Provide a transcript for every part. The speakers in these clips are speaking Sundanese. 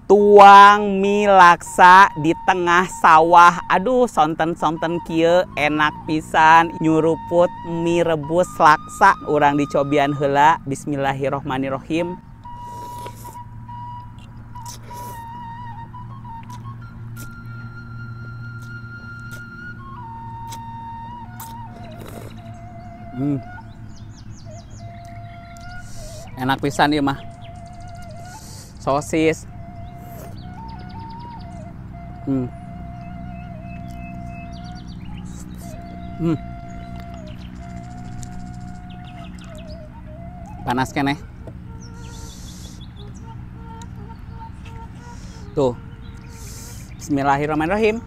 Tuang mie laksa di tengah sawah. Aduh, sonten-sonten kieu enak pisan nyuruput mie rebus laksa. Urang dicobian heula. Bismillahirrohmanirrohim. Enak pisan ieu mah. Sosis. Panas keneh. Tuh. Bismillahirrahmanirrahim.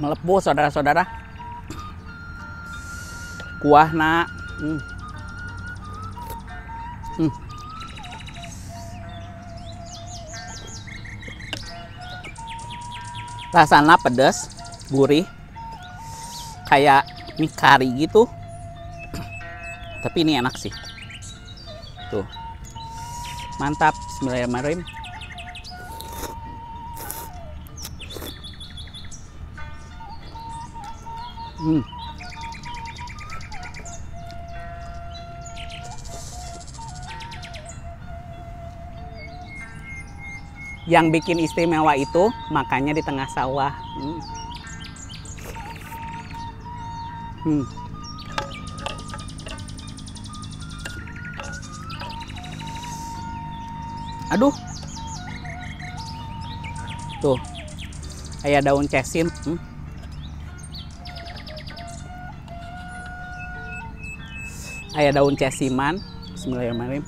Melepuh saudara-saudara. Kuahna. Rasana pedas, gurih, kayak mie kari gitu. Tapi ini enak sih. Tuh. Mantap. Bismillahirrahmanirrahim. Yang bikin istimewa itu makannya di tengah sawah. Aduh. Tuh. Kayak daun cesim. Aya daun cesiman. Bismillahirrahmanirrahim.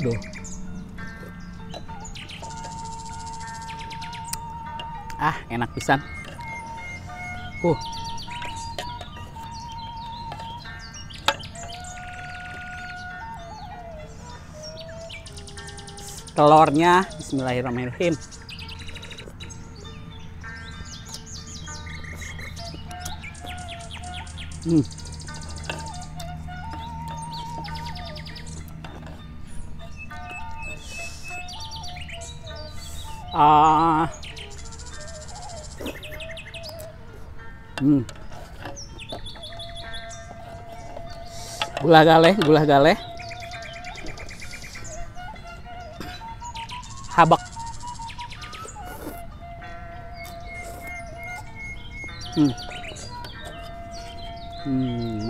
Duh. Ah, enak pisan. Telurnya, bismillahirrahmanirrahim. Gula galeh, gula galeh. Habak.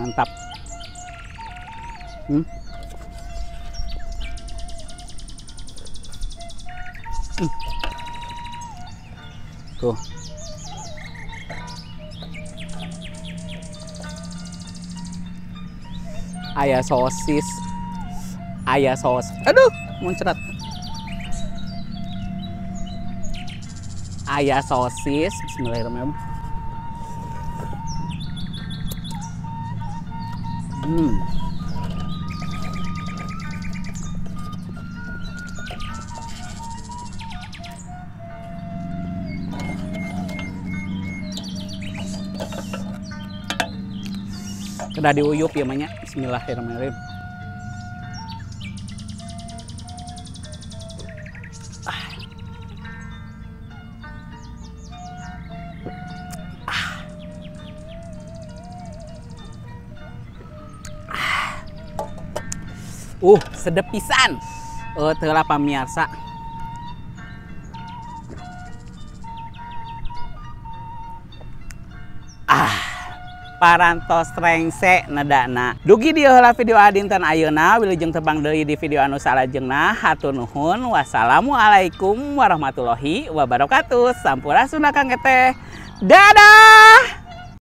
Mantap. Tuh. Aya sosis. Aya sos. Aduh, muncrat. Aya sosis. Bismillahirrahmanirrahim. Udah diuyup ya banyak. Bismillahirrahmanirrahim. Sedep pisan. Teu lah pamiarsa. Parantos rengse nedana. Dugi dieu heula video adinten ayeuna, wilujeng tepang deui di video anu salajengna. Hatur nuhun. Wassalamualaikum warahmatullahi wabarakatuh. Sampurasun Akang Teteh. Dadah.